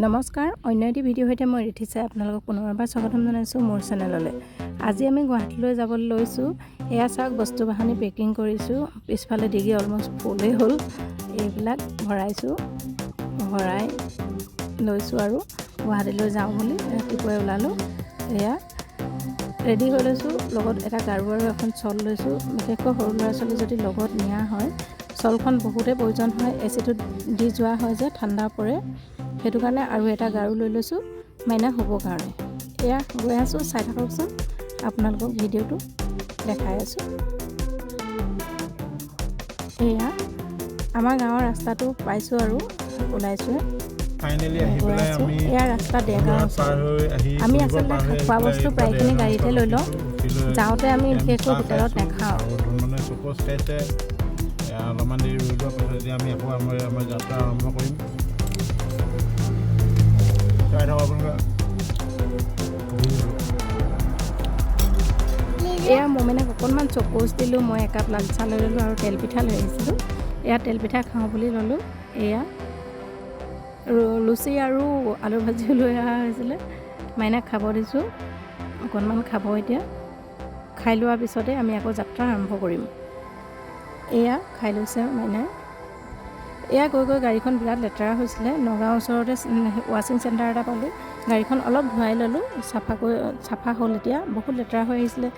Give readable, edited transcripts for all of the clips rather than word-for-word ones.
নমস্কাৰ, অন্য এটি ভিডিঅ'ৰ সৈতে মই ৰিথিছাই আপোনালোকক পুনৰ এবাৰ স্বাগতম জনাইছোঁ মোৰ চেনেললৈ। আজি আমি গুৱাহাটীলৈ যাবলৈ লৈছোঁ। এয়া চাওক, বস্তু বাহানি পেকিং কৰিছোঁ। পিছফালে ডিগি অলমষ্ট ফুলেই হ'ল। এইবিলাক ভৰাইছোঁ, ভৰাই লৈছোঁ আৰু গুৱাহাটীলৈ যাওঁ বুলি ৰাতিপুৱাই ওলালোঁ। এয়া ৰেডি হৈ লৈছোঁ। লগত এটা গাৰু আৰু এখন শ্বল লৈছোঁ। বিশেষকৈ সৰু ল'ৰা ছোৱালী যদি লগত নিয়া হয়, শ্বলখন বহুতেই প্ৰয়োজন হয়। এ চিটোত দি যোৱা হয় যে ঠাণ্ডা পৰে, সেইটো কাৰণে। আৰু এটা গাৰু লৈ লৈছোঁ মাইনা শুবৰ কাৰণে। এয়া গৈ আছোঁ, চাই থাককচোন, আপোনালোকক ভিডিঅ'টো দেখাই আছোঁ। এয়া আমাৰ গাঁৱৰ ৰাস্তাটো পাইছোঁ আৰু ওলাইছোঁ। ফাইনেলি আহি গৈ পেলাই আছোঁ। আমি এয়া ৰাস্তা দেৰগাঁও যোৰহাট পাৰ হৈ আহি আমি ডিব্ৰুগড় আচলতে পাৰ হৈ আহি খোৱা পেলাই বস্তু এতিয়া প্ৰায়খিনি দেৰগাঁও গাড়ীতে লৈ লওঁ। উঠি লৈ যাওঁতে আমি এতিয়া বিশেষকৈ চাহ হোটেলত খাইছোঁ নাখাওঁ। আৰু ধুনমনে চকচ খাইছে। এয়া অলপমান দেৰি ৰৈ লোৱাৰ পাছত এতিয়া আমি আকৌ আমাৰ আমাৰ যাত্ৰা আৰম্ভ কৰিম। চাই থাকক আপোনালোকে ভিডিঅ'টো। এয়া মমেনক অকণমান চকোচ দিলোঁ। মই একাপ লাল চাহ লৈ ল'লোঁ আৰু তেল পিঠা লৈ আহিছিলোঁ। এয়া তেল পিঠা খাওঁ বুলি ল'লোঁ। এয়া আৰু লুচি আৰু আলু ভাজিও লৈ অহা হৈছিলে। মাইনাক খাব দিছোঁ, অকণমান খাব এতিয়া। খাই লোৱাৰ পিছতে আমি আকৌ যাত্ৰা আৰম্ভ কৰিম। এয়া খাই লৈছে মাইনাই। এয়া গৈ গৈ গাড়ীখন বিৰাট লেতেৰা হৈছিলে। নগাঁৱৰ ওচৰতে ৱাশ্বিং চেণ্টাৰ এটা পালোঁ। গাড়ীখন অলপ ধুৱাই ল'লোঁ, চাফা কৰি চাফা হ'ল। এতিয়া বহুত লেতেৰা হৈ আহিছিলে।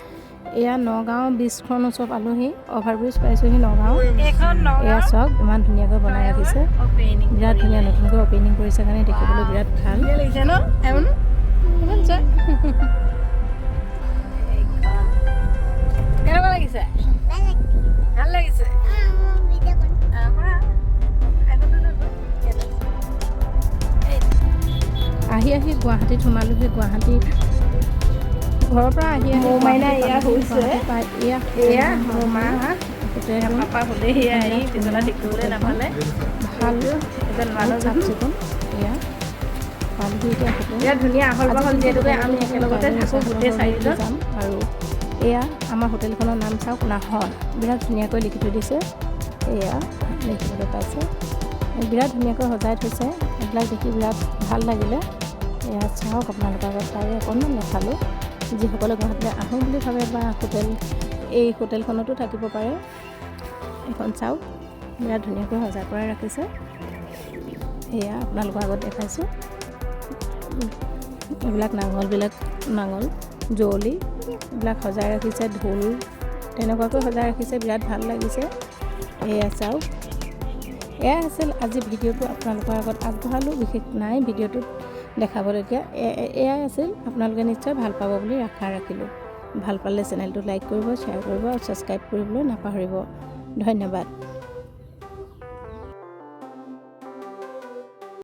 এয়া নগাঁও ব্ৰিজখন ওচৰ পালোহি, অভাৰ ব্ৰিজ পাইছোঁহি নগাঁও। এইখন এয়া চাওক, ইমান ধুনীয়াকৈ বনাই ৰাখিছে। অপেনিং। বিৰাট ধুনীয়া। নতুনকৈ অ'পেনিং কৰিছে কাৰণে দেখিবলৈ বিৰাট ভাল। ধুনীয়া লাগিছে ন এমন? ইমান চোৱা। এইখন কেনেকুৱা লাগিছে? ভাল লাগিছে? কৰা, আইফোনটো লৈ গৈ। ইয়াত আছে। এই আহি আহি গুৱাহাটীত সোমালোহি। গুৱাহাটী ঘৰৰ পৰা আহি আহি মোৰ মাইনা গুৱাহাটী এয়া পালোহি। হৈছে। গুৱাহাটী পাই এয়া এয়া মোৰ মা। Hotel room. পাপা হ'লেহি আহি বিচনা দেখিবলৈ নাপালে। ভাল। এজন বহুত মানুহজন চাফ চিকুণ। এয়া পালোহি এতিয়া হোটেল। বিৰাট ধুনীয়া, আহল বহল, যিহেতুকে আমি একেলগতে থাকোঁ গোটেই চাৰিজন। যাম আৰু এয়া আমাৰ হোটেলখনৰ নাম চাওক, নাহৰ। বিৰাট ধুনীয়াকৈ লিখি থৈ দিছে। এয়া দেখিবলৈ পাইছে, বিৰাট ধুনীয়াকৈ সজাই থৈছে। এইবিলাক দেখি বিৰাট ভাল লাগিলে। এয়া চাওক, আপোনালোকৰ আগত তাৰে অকণমান দেখালোঁ। যিসকলে গুৱাহাটীলৈ আহোঁ বুলি ভাবে বা হোটেল, এই হোটেলখনতো থাকিব পাৰে। এইখন চাওক, বিৰাট ধুনীয়াকৈ সজাই পৰাই ৰাখিছে। এয়া আপোনালোকৰ আগত দেখাইছোঁ। এইবিলাক নাঙলবিলাক, নাঙল, যুঁৱলি এইবিলাক সজাই ৰাখিছে। ঢোল তেনেকুৱাকৈ সজাই ৰাখিছে, বিৰাট ভাল লাগিছে। এয়া চাওক, এয়া আছিল আজি ভিডিঅ'টো, আপোনালোকৰ আগত আগবঢ়ালোঁ। বিশেষ নাই ভিডিঅ'টোত দেখাবলগীয়া, এয়াই আছিল। আপোনালোকে নিশ্চয় ভাল পাব বুলি আশা ৰাখিলোঁ। ভাল পালে চেনেলটো লাইক কৰিব, শ্বেয়াৰ কৰিব আৰু ছাবস্ক্ৰাইব কৰিবলৈ নাপাহৰিব। ধন্যবাদ।